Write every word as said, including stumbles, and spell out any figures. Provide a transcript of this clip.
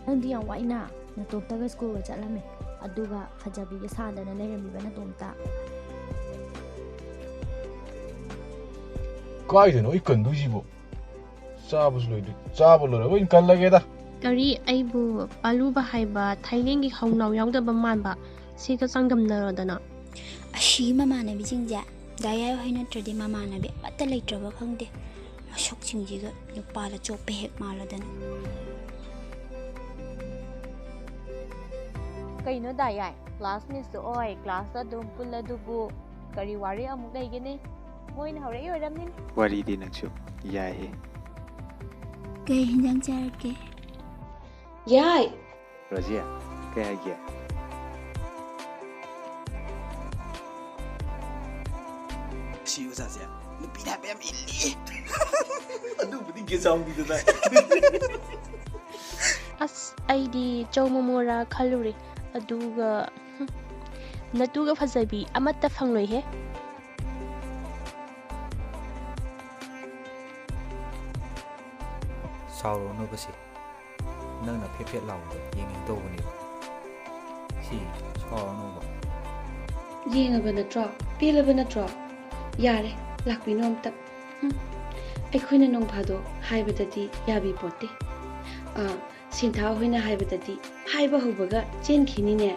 ꯅꯪꯗꯤ ꯌꯥꯝ ꯋꯥꯏꯅ, ꯅꯇꯣꯝꯇꯒ ꯁ꯭ꯀꯨꯜꯒ ꯆꯠꯂꯝꯃꯦ, ꯑꯗꯨꯒ ꯐꯖꯕꯤꯒ ꯁꯥꯗꯅ ꯂꯩꯔꯝꯃꯤꯕ ꯅꯇꯣꯝꯇ꯫ ꯀꯥꯏꯗꯅꯣ ꯑꯩ ꯀꯟꯗꯣꯏꯁꯤꯕꯣ? ꯆꯥꯕꯁꯨ ꯂꯣꯏꯗ꯭ꯔꯤ꯫ ꯆꯥꯕ ꯂꯣꯏꯔꯒ ꯑꯣꯏꯅ ꯀꯜꯂꯒꯦꯗ꯫ ꯀꯔꯤ, ꯑꯩꯕꯨ ꯄꯥꯂꯨꯕ ꯍꯥꯏꯕ ꯊꯥꯏꯂꯦꯟꯒꯤ ꯍꯧꯅꯥꯎ ꯌꯥꯎꯗꯕ ꯃꯥꯟꯕ ꯁꯤꯒ ꯆꯥꯡꯗꯝꯅꯔꯗꯅ? ꯑꯁꯤꯒꯤ ꯃꯃꯥꯟꯅꯕꯤꯁꯤꯡꯁꯦ ꯗꯥ ꯌꯥꯏ ꯍꯣꯏ ꯅꯠꯇ꯭ꯔꯗꯤ ꯃꯃꯥꯟꯅꯕꯤ ꯑꯃꯠꯇ ꯂꯩꯇ꯭ꯔꯕ ꯈꯪꯗꯦ꯫ ꯃꯁꯛꯁꯤꯡꯁꯤꯒ ꯅꯨꯄꯥꯗ ꯆꯣꯞꯄ ꯍꯦꯛ ꯃꯥꯜꯂꯗꯅ꯫ ꯀꯩꯅꯣ ꯗꯥ ꯌꯥꯏ, classmateꯁꯨ ꯑꯣꯏ, classꯇ ꯑꯗꯨꯝ ꯄꯨꯜꯂꯗꯨꯕꯨ ꯀꯔꯤ ꯋꯥꯔꯤ ꯑꯃꯨꯛ ꯂꯩꯒꯦꯅꯦ? ꯃꯣꯏꯅ ꯍꯧꯔꯛꯏ ꯑꯣꯏꯔꯝꯅꯤꯅꯦ꯫ ꯋꯥꯔꯤꯗꯤ ꯅꯪꯁꯨ ꯌꯥꯏꯍꯦ꯫ ꯀꯩ ꯍꯤꯟꯖꯥꯡ ꯆꯥꯔꯛꯀꯦ? ꯌꯥꯏ꯫ ꯔꯣꯖꯤꯌꯥ, ꯀꯩ ꯍꯥꯏꯒꯦ? ꯁꯤ ꯑꯣꯖꯥꯁꯦ ꯅꯨꯄꯤꯅ ꯍꯥꯏꯕ ꯌꯥꯝ ꯏꯜꯂꯤ꯫ ꯑꯗꯨꯕꯨꯗꯤ ꯒꯦꯖꯥꯎꯒꯤꯗꯨꯅ꯫ ꯑꯁ, ꯑꯩꯗꯤ ꯆꯧ ꯃꯣꯃꯣꯔꯥ ꯈꯜꯂꯨꯔꯦ, ꯑꯗꯨꯒ, ꯍꯨꯝ, ꯅꯇꯨꯒ ꯐꯖꯕꯤ ꯑꯃꯠꯇ ꯐꯪꯂꯣꯏꯍꯦ꯫ ꯁꯥꯎꯔꯨꯅꯨꯕꯁꯦ, ꯅꯪꯅ ꯐꯦꯠ ꯐꯦꯠ ꯂꯥꯎꯕꯗꯣ ꯌꯦꯡꯅꯤꯡ ꯇꯧꯕꯅꯦꯕ꯫ ꯁꯤ ꯁꯥꯎꯔꯅꯨꯕ꯫ ꯌꯦꯡꯉꯕ ꯅꯠꯇ꯭ꯔꯣ? ꯄꯦꯜꯂꯕ ꯅꯠꯇ꯭ꯔꯣ? ꯌꯥꯔꯦ, ꯂꯥꯛꯄꯤꯅꯣ ꯑꯝꯇ꯫ ꯍꯨꯝ, ꯑꯩꯈꯣꯏꯅ ꯅꯣꯡ ꯐꯥꯗꯣꯛ ꯍꯥꯏꯕꯗꯗꯤ ꯌꯥꯕꯤ ꯄꯣꯠꯇꯦ꯫ ꯑꯥ, ꯁꯤꯟꯊꯥ ꯍꯣꯏꯅ ꯍꯥꯏꯕꯗꯗꯤ ꯍꯥꯏꯕ ꯍꯧꯕꯒ ꯆꯦꯟꯈꯤꯅꯤꯅꯦ꯫